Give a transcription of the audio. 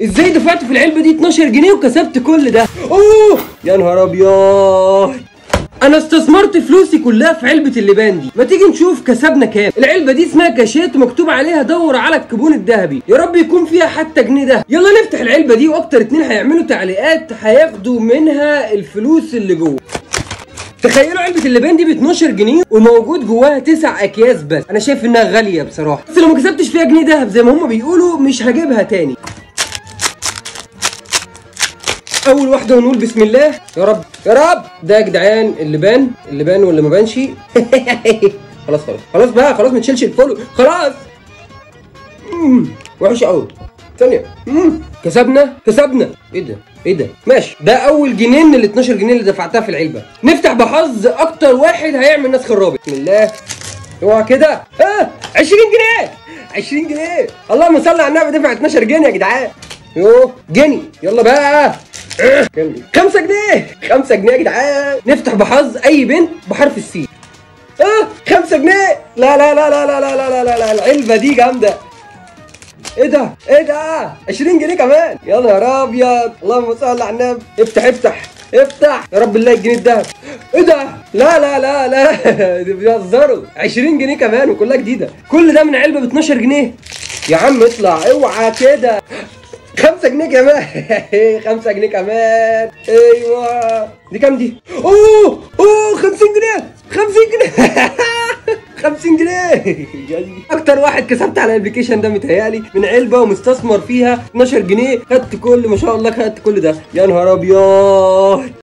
ازاي دفعت في العلبة دي 12 جنيه وكسبت كل ده؟ اوه يا نهار ابيض، انا استثمرت فلوسي كلها في علبة اللبان دي. ما تيجي نشوف كسبنا كام. العلبة دي اسمها كاشات ومكتوب عليها دور على الكوبون الذهبي، يا رب يكون فيها حتى جنيه ده. يلا نفتح العلبة دي، واكتر اتنين هيعملوا تعليقات هياخدوا منها الفلوس اللي جوه. تخيلوا علبة اللبان دي ب 12 جنيه وموجود جواها 9 اكياس بس. انا شايف انها غالية بصراحة، بس لو ما كسبتش فيها جنيه ذهب زي ما هم بيقولوا مش هجيبها تاني. اول واحدة ونقول بسم الله، يا رب يا رب. ده يا جدعان اللبان، اللبان ولا ما بانش؟ خلاص خلاص خلاص بقى، خلاص ما تشيلش ال follow خلاص. وحش قوي. ثانية. كسبنا كسبنا. ايه ده ايه ده؟ ماشي، ده اول جنيه من ال 12 جنيه اللي دفعتها في العلبة. نفتح بحظ اكتر واحد هيعمل نسخ الرابط. بسم الله، اوعى كده. 20 جنيه 20 جنيه، اللهم صل على النبي. دفع 12 جنيه يا جدعان. يوه جنيه، يلا بقى. 5 جنيه 5 جنيه يا جدعان. نفتح بحظ اي بنت بحرف السين. 5 جنيه. لا لا لا لا لا لا لا لا لا، العلبة دي جامدة. ايه ده ايه ده؟ 20 جنيه كمان، يا نهار ابيض، اللهم صل على النبي. افتح افتح افتح يا رب نلاقي الجنيه الذهب. ايه ده؟ لا لا لا لا، دي بيهزروا. 20 جنيه كمان وكلها جديدة. كل ده من علبة ب 12 جنيه. يا عم اطلع، اوعى كده. 5 جنيه كمان 5 جنيه كمان. ايوه دي كام دي؟ اوه اوه 50 جنيه 50 جنيه 50 جنيه. اكتر واحد كسبت على ال application ده متهيألي، من علبة ومستثمر فيها 12 جنيه، خدت كل ما شاء الله، خدت كل ده. يا نهار ابيض.